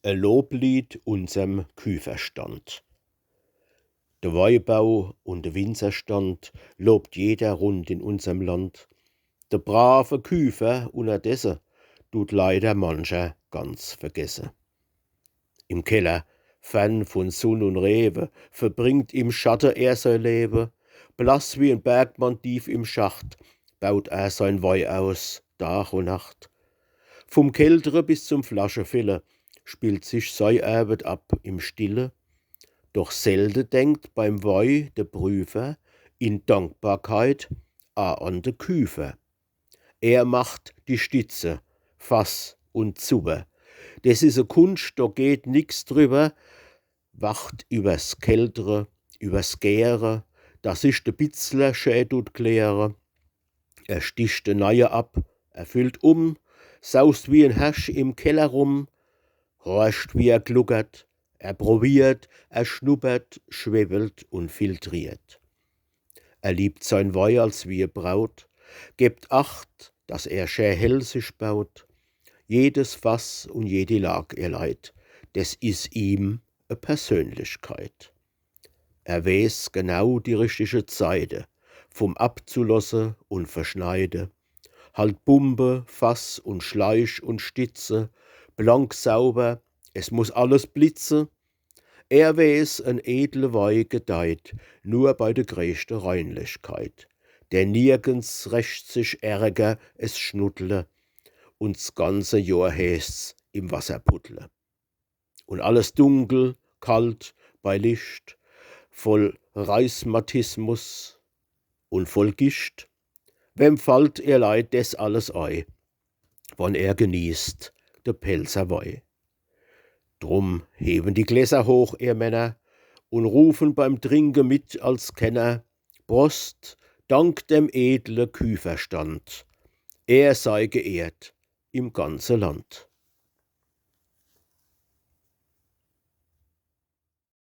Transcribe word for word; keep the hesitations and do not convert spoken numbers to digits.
E Loblied unserm Küferstand. De Weibau un de Winzerstand lobt jeder rund in unserm Land. De brave Küfer unnerdesse dut leider mancher ganz vergesse. Im Keller, fern vun Sunn un Rewe, verbringt im Schatte er sei Lewe. Blass wie en Bergmann tief im Schacht baut er sein Wei aus, Dag un Nacht. Vum Keltere bis zum Flaschefille spielt sich sei Arbet ab im Stille. Doch selde denkt beim Wei de Prüfer in Dankbarkeit a an de Küfer. Er macht die Stitze, Fass un Zuwer. Des is e Kunscht, do geht nix drüwer. Wacht übers Keltere, übers Gäre, dass sich de Bitzler schä dut kläre. Er sticht de Neie ab, er füllt um, saust wie en Hersch im Keller rum, horcht, wie er gluckert, er probiert, er schnuppert, schwewelt un filtriert. Er liebt sein Wei als wie e Braut, gebt acht, dass er schä hell sich baut. Jedes Fass un jedi Lag, ihr Leit, des is ihm e Persönlichkeit. Er weeß genau die richtige Zeide vum Abzulosse un Verschneide. Halt Bumbe, Fass un Schleich un Stitze blank sauber, es muss alles blitze. Er weeß, en edle Wei gedeiht nur bei de greeschte Reinlichkeit, denn nirgends rächt sich ärger es Schnuddle, un s ganze Johr heeßt's im Wasser puddle. Un alles dunkel, kalt, bei Licht, voll Rheismatismus un voll Gischt. Wem fallt, ihr Leit, des alles ei, wann er genießt de Pälzer Wei? Drum hewen die Gläser hoch, ihr Männer, un rufen beim Trinke mit als Kenner: Prost, dank dem edle Küferstand, er sei geehrt im ganze Land.